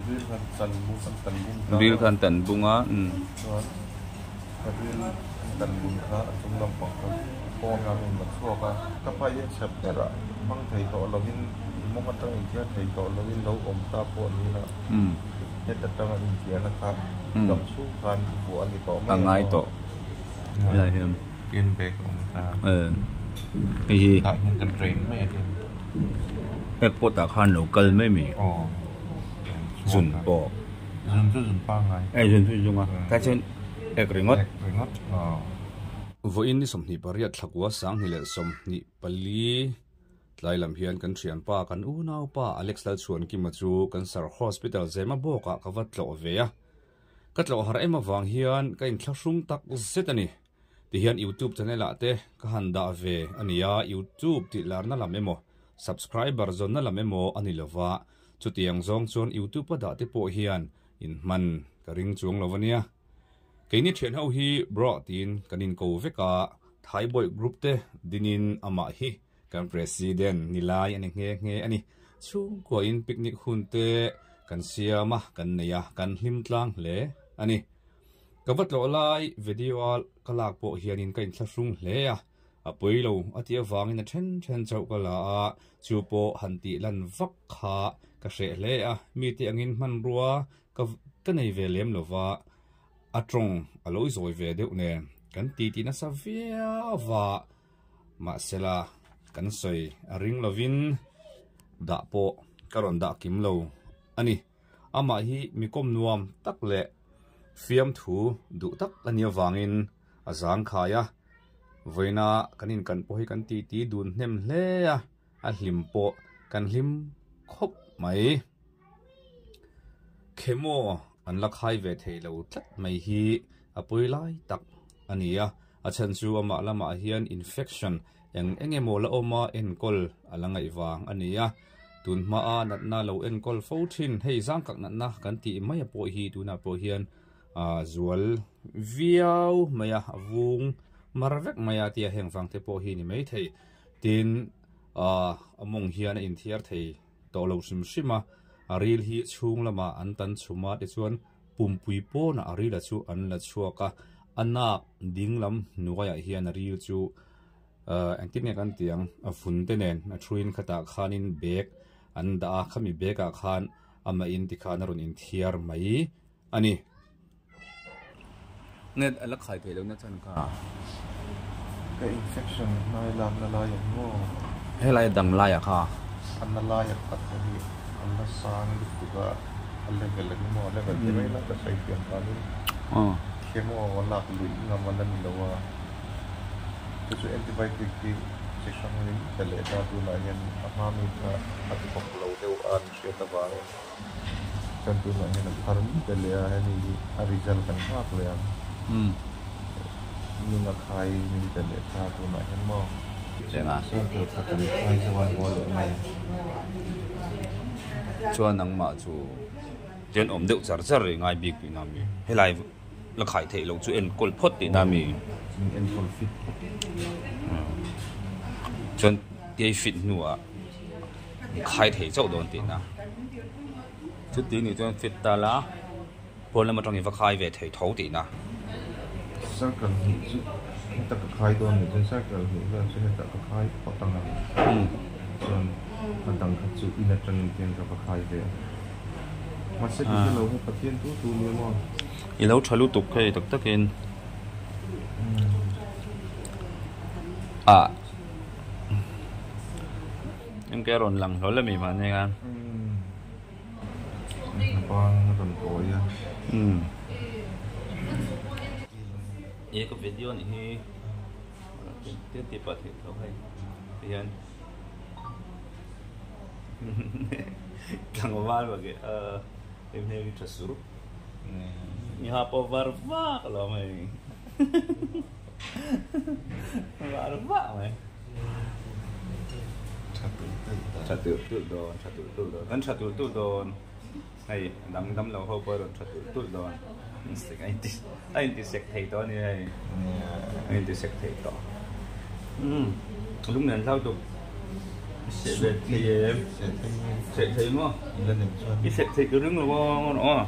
Ril khan tan bung an tan bung ta. Ril khan tan bung a. Chuan ka ril an tan bung kha a chung lampang kha pawn a rawn la chhuak a. Ka pa hi a chhep ber a, hmang thei tawh lovin mawng atang inthiar thei tawh lovin lo awm ta pawh ni ila heta tanga inthiarna kha dam chhung khan vuah a ni tawh mai a ngai tawh. Helai hian. Tin bag a awm ta. Hei hi. Tah hian ka drain mai a ni. Airport ah khan lo kal mai mi. Aw. Zun pawh. Zun chu zun pangngai. Eh zun chu zung a. Tah chuan ek ringawt. Ek ringawt aw. Vawiin ni 28 thlakua 2024 tlai lam hian kan thianpa kan unaupa Alex Lalchhuankima chu Cancer Hospital Zema bawkah ka va tlawh ve a. Ka tlawh har em avang hian ka inthlahrung tak zet a ni. Tihian YouTube channel ah te ka han dah ve a nia, YouTube tih larna lam emaw, subscriber zawnna lam emaw a ni lova, chutiang zawng chuan YouTube a dah te pawh hian in hman ka ring chuang lo a nia. Keini thian ho hi bro tiin kan inko vek a, Thaiboy group te dinin amah hi kan president ni lai a ni nghe nghe a ni. Chhungkua in picnic hun te kan siam a, kan nei a, kan hlim tlang hle a ni. Ka va tlawh lai video a ka lak pawh hianin ka inthlahrung hle a, a pawi lo a tih avangin a then then chauh ka la a, chu pawh han tih lan vak kha ka hreh hle a, mite angin hmanrua ka ka nei ve lem lo va, a tawng a lo zawi ve deuh nen kan titi nasa viau va, mahsela kan sawi a ring lovin dah pawh ka rawn dah kim lo a ni. Amah hi mi kawm nuam tak leh fiamthu duh tak a nih avangin a zang khai a, vawiina kan inkan pawh hi kan titi dun hnem hle a, a hlim pawh kan hlim khawp mai. Khemaw an la khai ve thei lo tlat mai hi a pawi lai tak a ni a, a chhan chu amah lamah hian infection eng eng emaw la awm a enkawl a la ngaih vang a ni a. Tun hmaa natna lo enkawl fo thin, hei zangkak natna kan tih mai a pawh hi tunah pawh hian zual viau mai a, a vung mar vek mai a tia heng vang te pawh hi ni mai thei. Tin, a mawng hian a inthiar thei tawh lo hrim hrim a, a ril hi chhung lamah an tan chhum a, tichuan pumpui pawnah a rila chu an la chhuak a, a nak ding lam hnuaiah hian a ril chu Engtin nge kan tih ang, a vun te nen a thuin khatah khanin bag an dah a, khami bag ah khan amah in tikhan a rawn inthiar mai a ni. Net a la khai theih lohna chhan kha. Ka infection hnai lakna lai ang maw? Helai a dang laiah kha. A na laiah tak te hi a la sang lutuk a, a level ang maw? A level te mai la ka sawi thiam tanin. Chemo a lak luih ngam a la ni lo a. Chu chu antibiotic hi chi hrang ring ta leh ta tunah hian a hma mi kha a thawk lo deuh a an hriat avangin chuan tunah hian a thar mi ta leh a hemi hi a result kan nghak leh ang ning a khai min ta leh ta tunah hian maw circle kha kan khai zo a haw leh mai chuan nangmah chu chen awm deuh char char rih ngai bik tihna mi helai. La khai theih loh chu enkawl phawt tihna a mi. Min enkawl fit phawt. Chuan tei fit hnuah khai thei chauh dawn tihna. Chuti nih chuan fit ta la pawn lam atangin va khai ve thei tho tihna. Circle hnih chu heta ka khai dawn nih chuan circle hnih vel chu heta ka khai phawt ang a. Chuan a dang kha chu in atangin tian ka va khai ve a. Mahse ka hre lo he Pathian tu tu nia maw. I lo tha lutuk hei tak takin. Ah. Engke a rawn lang hlawl ami mahni khan. Bang a rawn tawi a. E ka video anih hi. Tin tih pah theih tho hei. Tihian. Tlangval bak e a hmel hi tha sur mi ha pawh var vak lo mai var vak mai tha tulh tulh dawn tha tulh tulh dawn kan tha tulh tulh dawn hei dang dam lo ho pawh a rawn tha tulh tulh dawn a inti sek thei tawh a ni hei a inti sek thei tawh lung nen hlau tuk. Seh ve thei em? Seh thei em? Seh thei maw? I la nem chuan. I seh thei ka ring lo a aw.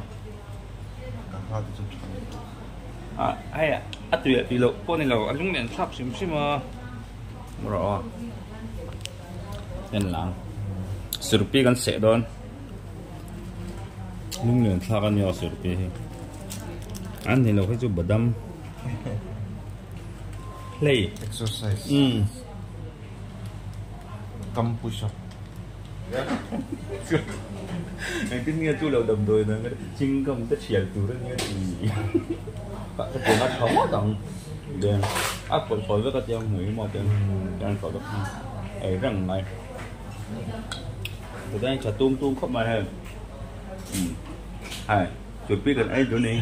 Ka ha te chu tha leh tawh. A hei a tui ah tui loh pawh a ni lo a lung lian thlak hrim hrim a. Rawh aw. En lang. Sirpi kan seh dawn. Lung lian thlak a nia sirpi hi. An ni lo hi chu badam. Hlei. Exercise. Kam push up. Engtin nge chu lo damdawi dan ka chingkam te thial tur a nia tih ka tiang a tha ngawt ang then a pawlh sawi vek a tiang hmui maw tiang tiang thaw vek ei reng mai chutain tha tum tum khawp mai hei hei chutpi kan ei duh ni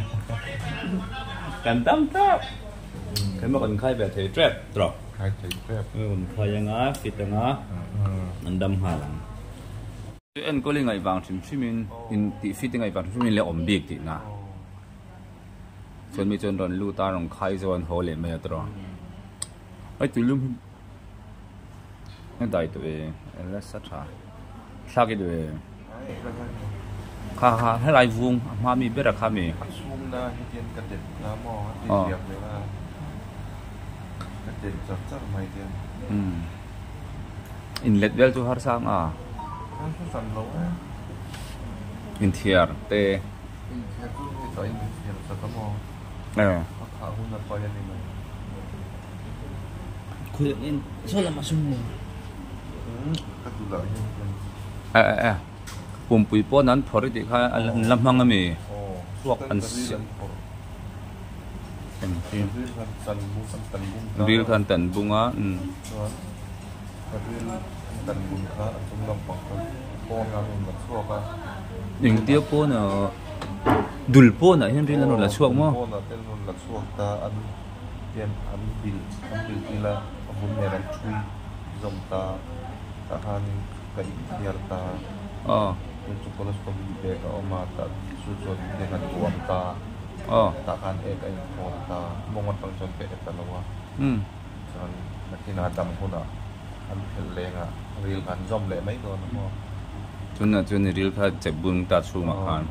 kan dam tep Hema kan khai ve thei tep tawh. Khai thei tep. Hema kan khai anga fit anga an dam nghal ang. Chu enkawl i ngaih vang hrim hrim in in tih fit i ngaih vang hrim hrim in leh awm bik tih na. Chuan mi chuan rawn lut a rawn khai zo an haw leh mai a tawh. Ai tuilum hi a dai tawh e a nasa tha. Thlak i duh e. Kha kha helai vung a hma mi ber a kha mi. A chhungna hetian ka dep na maw a ti hliam leh a ka dep char char mai hian. Umm inlet vel chu harsa ang a. Harsa hran lo e. Inthiar te. Inthiar chu hetah in inthiar sak a maw. A khah hun a pai a ni mai. Khawi in saw lamah sawn maw. Ka duh lah hian hian. E e e pumpui pawn an phawrh i tih kha an la hmang a mi chhuak an siam engtin ril kha an tan bung a engtia pawn ah dul pawn ah hian ril an rawn la chhuak maw. Hian an bilh an bilh ila a bul nen an thui zawm ta tah khanin ka inthiar ta chu chu colostomy bag a awm a tah chu chuan hian a tuam ta tah khan ek a inkhawl ta mawng atang chuan ka e ta lo a chuan nakinah dam hunah an phelh lengah ril kha an zawm leh mai dawn a maw. Tunah chuan i ril kha chep bung ta chhungah khan.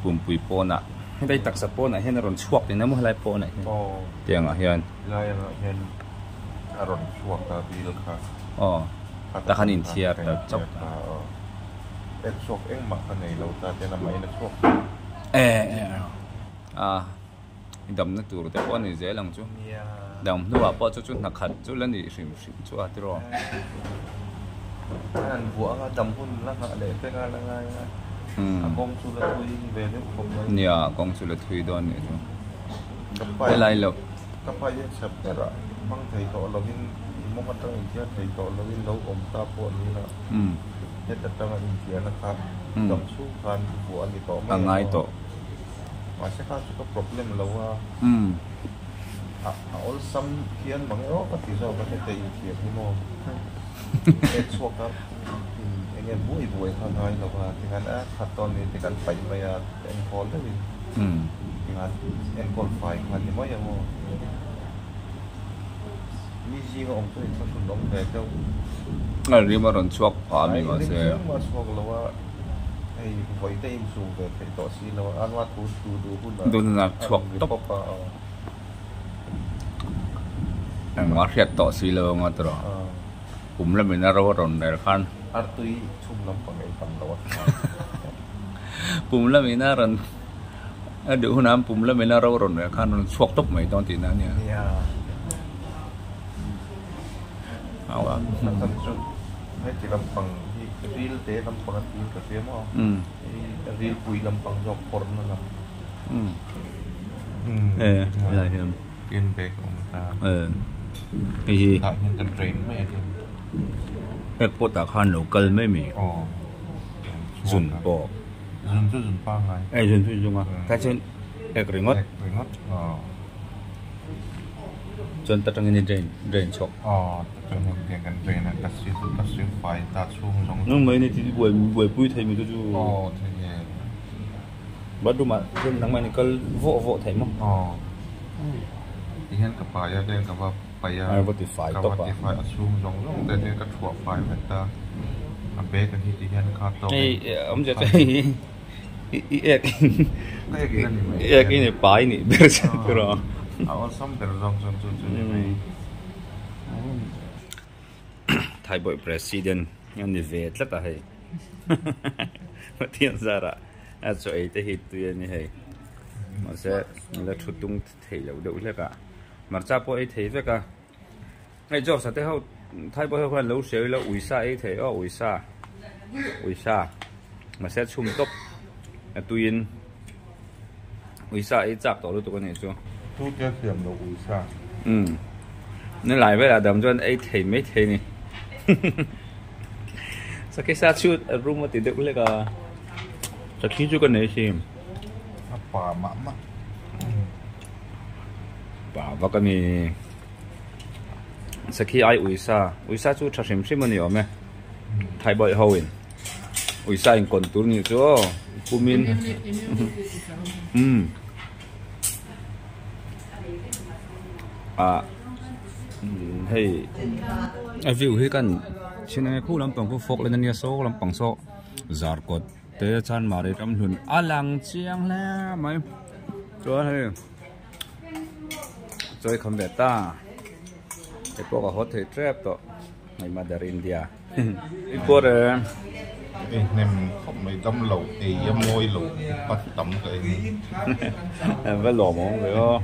Pumpui pawnah hetlai taksa pawnah hian a rawn chhuak tih emaw helai pawnah hian tiangah hian helai angah hian a rawn chhuak a bil kha aw tah khan inthiar ta chauh ta aw ek chhuak engmah kha nei lo ta ten amah in a chhuak e a damna tur te pawh a ni zel ang chu dam hnuah pawh chu chu hna khat chu la ni hrim hrim chu a tiraw an buah anga dam hun la nghah leh vek a la ngai a a kawng chu la thui ve deuh khawp mai nia a kawng chu la thui dawn nih chu helai lo ka pa hian chhep berah hmang thei tawh lovin mawng atang inthiar thei tawh lovin lo awm ta pawh ni la heta tanga inthiarna kha dam chhung khan buah a ni tawh mai a ngai tawh. Mahse kha chu ka problem lo a, a awlsam hian mang e aw ka ti zawk a heta inthiam hi maw he chhuak a in enge buai buai kha ngai lo a tikhan a khat dawn ni tikhan paih mai a enkawl deuhin tikhan enkawl fai kha ni mai ang aw mi zinga awm chu inthlahrun awm ve deuh. A rim a rawn chhuak phah a mi mahse. A rim a chhuak lo a. Hei vawi te insum ve theih tawh si lo a, anua thu duh duh hunah Duh hunah chhuak tawp. Pawp a aw. Engmah hriat tawh si lo anga tawh. Kum lamin a ro a rawn rel khan. Artui chhum lampang ei tam lo a tha. Pum lamin a rawn a duh hunah an pum lamin a ro a rawn rel khan rawn chhuak tawp mai dawn tihna a nia. Nia. A chu heti lampang hi ril te lampang a tiin ka hria maw ril pui lampang zawk phawrhna lam e helai hian tin bag a awm ta e hei hi tah hian kan train mai a ni hek pawh tah khan lo kal mai mai zun pawh zun chu zun pangngai e zun chu zun a tah chuan ek ringawt ek ringawt aw. Chuan ta tangin i drain drain chhuak. Aw ta chuan heng tiang kan drain a ka si chu ka sil fai ta chhung zawng. Nang mai ni ti buai buaipui thei mi chu chu. Aw thei e. Bathroom ah chuan nangmah ni kal vawh vawh thei maw. Aw ti hian ka pai a vel ka va paih a, A va ti fai ka tawp va a. ti fai a chhung zawng zawng te hian ka thuah fai vek a, a bag a hi ti hian kha tawk Hei in awmzia chu hei hi i i ek ka ek in a ni mai i ek in i pai nih ber che tur a. A awlsam ber zawng chuan chu chu ni mai. Thaibawih President a ni ve tlat a hei. Pathian zarah a chaw ei te hi tui a ni hei. Mahse la thu tung thei lo deuh hlek a. Hmarcha pawh ei thei vek a. Hei George-a te ho Thaibawih ho khan lo hria ila uisa ei thei aw uisa uisa mahse chhum tawp a tuiin uisa ei chak tawh lutuk a nih chu. Tute a thiam lo uisa. Umm ni lai velah dam chuan ei thei mai thei ni. Sakhi sa chu a rum a ti deuh hlek a. Sakhi chu ka nei si. A pa mah mah. Pa vak a ni. Sakhi ai uisa. Uisa chu tha hrim hrim a ni awm e. Thaibawih ho in. Uisa in kawn tur nih chu aw. Pumin. Umm. Ah hei a view hi kan chhin ange khu lampang khu fawk len ania saw lampang saw zarkawt te chanmari ramhlun a lang chiang hle mai chuan hei chawi kham ve ta hei pawh ka haw thei tep tawh hei mother india i pawh reng. Ei hnem khawp mai dam lo ei a mawi lo pat tam ka ei. Va lawm awm ve aw.